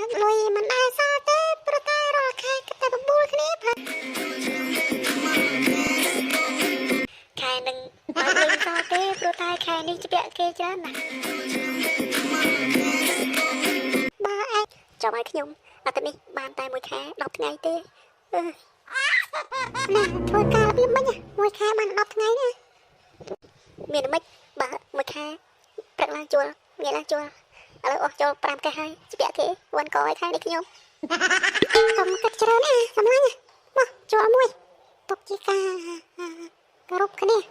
បើកលុយមិនដែលសល់ទេព្រោះតែរាល់ខែគិតតែបបួលគ្នាផឹកខែនឹងបើកលុយមិនសល់ទេព្រោះតែខែនេះជាពាក់គេច្រើនណាស់បើឯងចាំឲ្យខ្ញុំអាទិត្យនេះបានតែមួយខែ10ថ្ងៃទេអឺណាធ្វើការរបៀបម៉េចមួយខែបាន10ថ្ងៃណាមានមិនបើមួយខែព្រឹកឡើងជួលងាកឡើងជួលឥឡូវអស់ចូល5កេះហើយជាពាក់គេវ៉ាន់កឲ្យខែនេះខ្ញុំកុំគិតច្រើនណាសម្លាញ់មកជួលមួយទុកជាការគោរពគ្នានេះ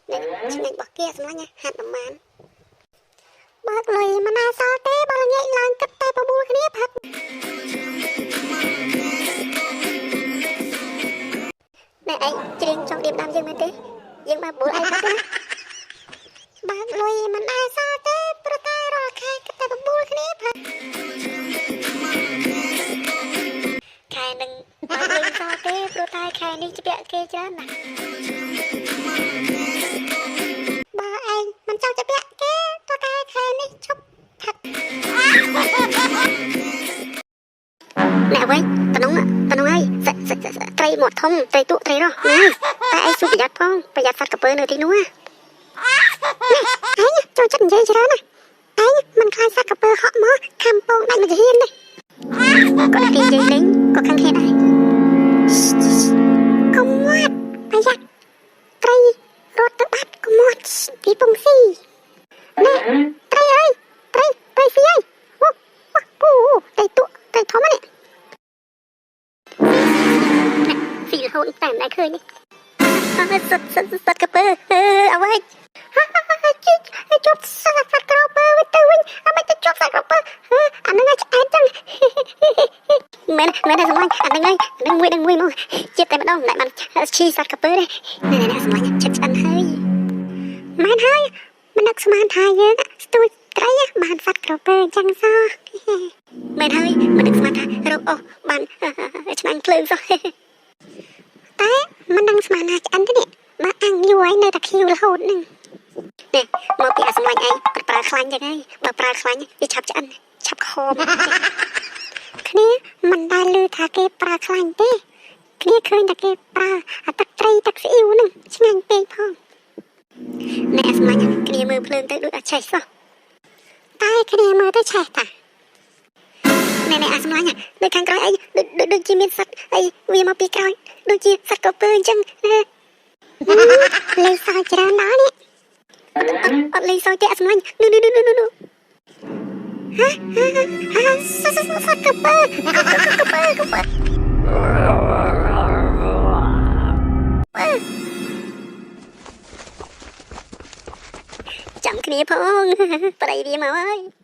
ឆ្ងាញ់របស់គេសម្លាញ់ហាត់ប្រមាណបើកលុយមិនណាសល់ទេបើល្ងាចឡើងគិតតែបបួលគ្នាផឹកណែឯងច្រៀងចង់រៀបដើមយើងមែនទេយើងមកបួលឯងផឹកណាបើកលុយមិនដែលសល់ទេព្រោះតែរាល់ខែគិតតែបបួលគ្នាផឹកខែនឹងបើកលុយមិនសល់ទេព្រោះតែខែនេះជាពាក់គេច្រើនណាស់បើឯងមិនចង់ជាពាក់គេព្រោះតែខែនេះឈប់ផឹកណែអ្វីតំណងតំណងហើយត្រីមាត់ធំត្រីទូត្រីរស់ណាតែឯងស៊ូប្រយ័ត្នផងប្រយ័ត្នសត្វក្រពើនៅទីនោះណាឯងចូលចិត្តនិយាយច្រើនណាឯងមិនខ្លាចសត្វក្រពើហក់មកខំពងដាច់មួយហ៊ានទេគាត់គេនិយាយលេងក៏ខឹងគ្នាដែរកុំមាត់ប្រយ័ត្នត្រីរត់ទៅបាត់កុំមាត់ពីពងស៊ីណែត្រីអើយត្រីត្រីស៊ីអើយវ៉ូវ៉ូត្រីទូត្រីធំនេះស៊ីរហូតតែមិនដែលឃើញនេះសត្វសត្វសត្វក្រពើអ្វីជីជប់សត្វសត្វក្រពើវិញទៅវិញអមិនទៅជប់សត្វក្រពើអានឹងឆ្អែតចឹងមែនមែនតែសម្លាញ់អានឹងហើយអានឹងមួយនឹងមួយមកជាតិតែម្ដងមិនដែលបានឈីសត្វក្រពើទេណែណែសម្លាញ់ឆិតឆ្អិនហើយមែនហើយមិននឹកស្មានថាយើងស្ទួយត្រីបានសត្វក្រពើអញ្ចឹងសោះមែនហើយមិននឹកស្មានថារកអស់បានឆ្នាំងភ្លើងសោះតែមិនដឹងស្មានណាឆ្អិនទេនេះបើអាំងយូរហើយនៅតែខៀវរហូតហ្នឹងនេះមកពីអាសម្លាញ់ឯងគាត់ប្រើខ្លាញ់ចឹងហើយបើប្រើខ្លាញ់វាឆាប់ឆ្អិនឆាប់ខំគ្នាមិនដែលឮថាគេប្រើខ្លាញ់ទេគ្នាឃើញតែគេប្រើអាទឹកត្រីទឹកស្អ៊ីវហ្នឹងឆ្ងាញ់ពេកផងណែអាសម្លាញ់គ្នាមើលភ្លើងទៅដូចអត់ឆេះសោះតែគ្នាមើលទៅឆេះតាណែណែអាសម្លាញ់ដូចខាងក្រោយអីដូចជាមានសត្វអីវាមកពីក្រោយដូចជាសត្វក្រពើអញ្ចឹងណាលេងសើចច្រើនដល់នេះអត់លេងសើចទេអាសម្លាញ់នោះនោះនោះនោះហាហាសត្វសត្វក្រពើក្រពើក្រពើចាំគ្នាផងប្តីវាមកហើយ